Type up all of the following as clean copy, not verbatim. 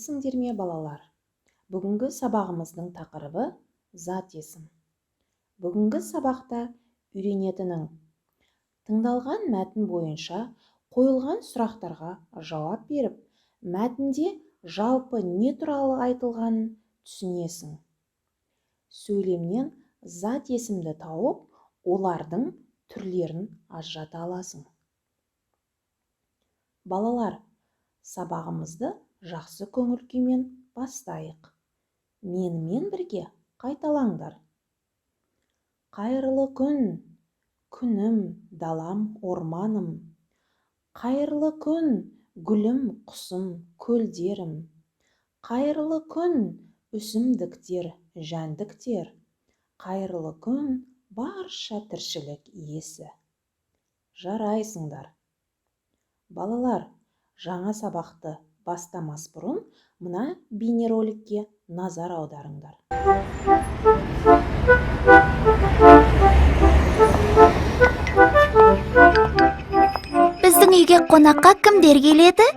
Сәлеметсіңдер ме, балалар! Бүгінгі сабағымыздың тақырыбы – зат есім. Бүгінгі сабақта үйренетінің: тыңдалған мәтін бойынша қойылған сұрақтарға жауап беріп, мәтінде жалпы не туралы айтылғанын түсінесің. Сөйлемнен зат есімді тауып, олардың түрлерін ажырата аласың. Балалар, сабағымызды жақсы көңіл күймен бастайық. Менімен бірге қайталаңдар. Қайырлы күн, күнім, далам, орманым! Қайырлы күн, гүлім, құсым, көлдерім! Қайырлы күн, өсімдіктер, жәндіктер! Қайырлы күн, барша тіршілік иесі! Жарайсыңдар! Балалар, жаңа сабақты бастамас бұрын мына бейнероликке назар аударыңдар. Біздің үйге қонаққа кімдер келеді?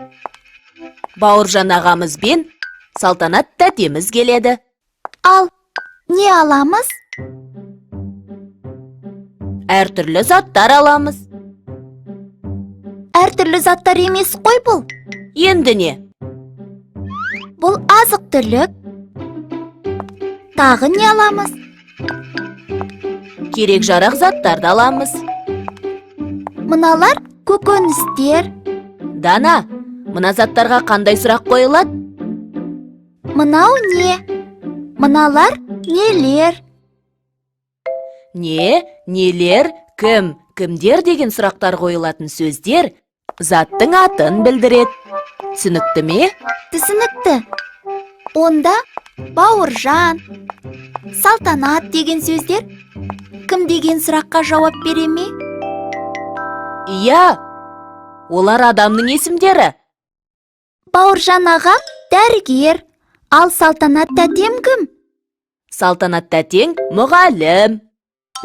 Бауыржан ағамыз бен Салтанат тәтеміз келеді. Ал не аламыз? Әртүрлі заттар аламыз. Әртүрлі заттар емес қой бұл. Енді не? Бұл азық түлік. Тағы не аламыз? Керек жарақ заттарды аламыз. Мыналар көкөністер. Дана, мына заттарға қандай сұрақ қойылады? Мынау не? Мыналар нелер? Не, нелер, кім, кімдер деген сұрақтар қойылатын сөздер заттың атын білдіреді. Түсінікті ме? Түсінікті. Онда Бауыржан, Салтанат деген сөздер кім деген сұраққа жауап бере ме? Иә, олар адамның есімдері. Бауыржан ағам дәрігер, ал Салтанат тәтем кім? Салтанат тәтең мұғалім.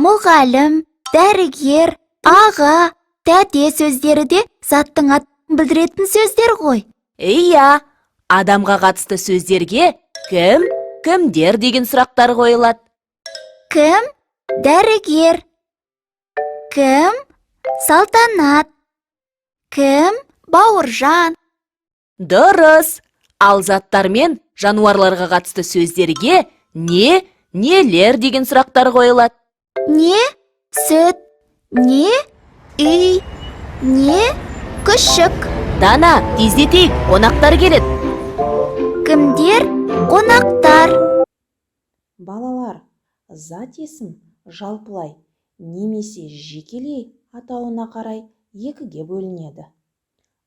Мұғалім, дәрігер, аға, тәте сөздері де заттың атын білдіретін сөздер ғой. Иә, адамға қатысты сөздерге кім, кімдер деген сұрақтар қойылады. Кім? Дәрігер. Кім? Салтанат. Кім? Бауыржан. Дұрыс. Ал заттар мен жануарларға қатысты сөздерге не, нелер деген сұрақтар қойылады. Не? Сүт. Не? Үй. Не? Күшік. Дана, тездетейік, қонақтар келеді. Кімдер? Қонақтар. Балалар, зат есім жалпылай немесе жекелей атауына қарай екіге бөлінеді: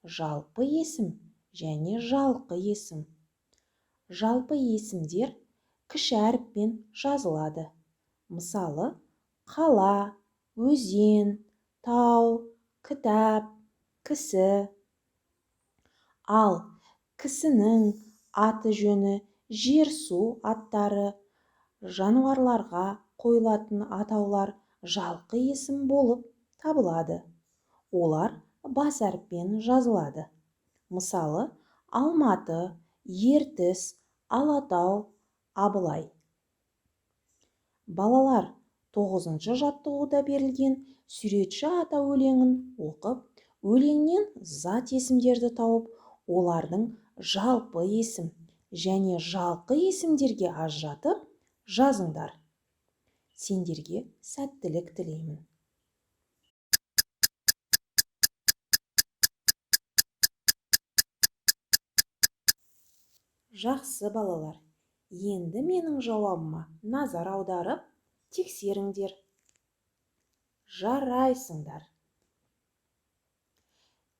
жалпы есім және жалқы есім. Жалпы есімдер кіші әріппен жазылады. Мысалы, қала, өзен, тау, кітап, кісі. Ал кісінің аты-жөні, жер-су аттары, жануарларға қойылатын атаулар жалқы есім болып табылады. Олар бас әріппен жазылады. Мысалы, Алматы, Ертіс, Алатау, Абылай. Балалар, тоғызыншы жаттығуда берілген «Суретші ата» өлеңін оқып, өлеңнен зат есімдерді тауып, олардың жалпы есім және жалқы есімдерге ажыратып жазыңдар. Сендерге сәттілік тілеймін. Жақсы, балалар, енді менің жауабыма назар аударып тексеріңдер. Жарайсыңдар!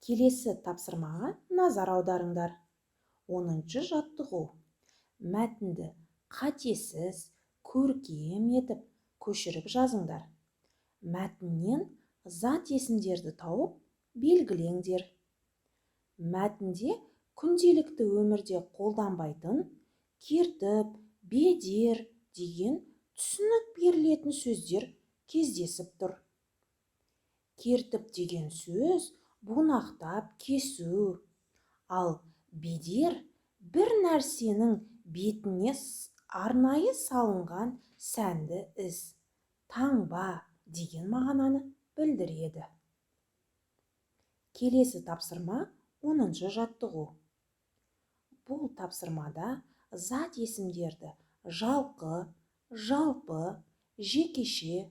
Келесі тапсырмаға назар аударыңдар. 10-жаттығу. Мәтінді қатесіз, көркем етіп көшіріп жазыңдар. Мәтіннен зат есімдерді тауып белгілеңдер. Мәтінде күнделікті өмірде қолданбайтын кертіп, бедер деген түсінік берілетін сөздер кездесіп тұр. Кертіп деген сөз бунақтап кесу, ал бедер Бір нәрсенің бетіне арнайы салынған сәнді із, таңба деген мағынаны білдіреді. Келесі тапсырма, 10-жаттығу. Бұл тапсырмада зат есімдерді жалқы, жалпы, жекеше,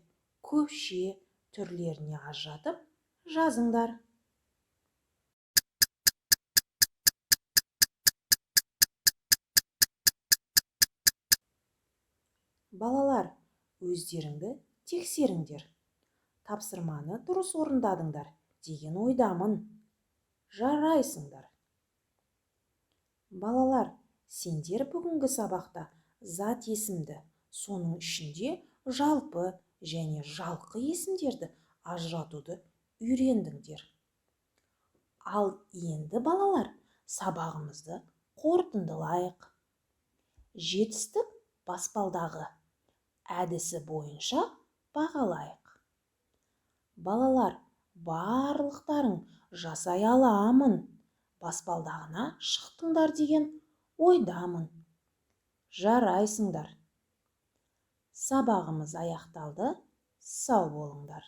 көпше түрлеріне ажыратып жазыңдар. Балалар, өздеріңді тексеріңдер. Тапсырманы дұрыс орындадыңдар деген ойдамын. Жарайсыңдар! Балалар, сендер бүгінгі сабақта зат есімді, соның ішінде жалпы және жалқы есімдерді ажыратуды үйрендіңдер. Ал енді, балалар, сабағымызды қорытындылайық. Жетістік баспалдағы әдісі бойынша бағалайық. Балалар, барлықтарың «жасай аламын» баспалдағына шықтыңдар деген ойдамын. Жарайсыңдар! Сабағымыз аяқталды. Сау болыңдар!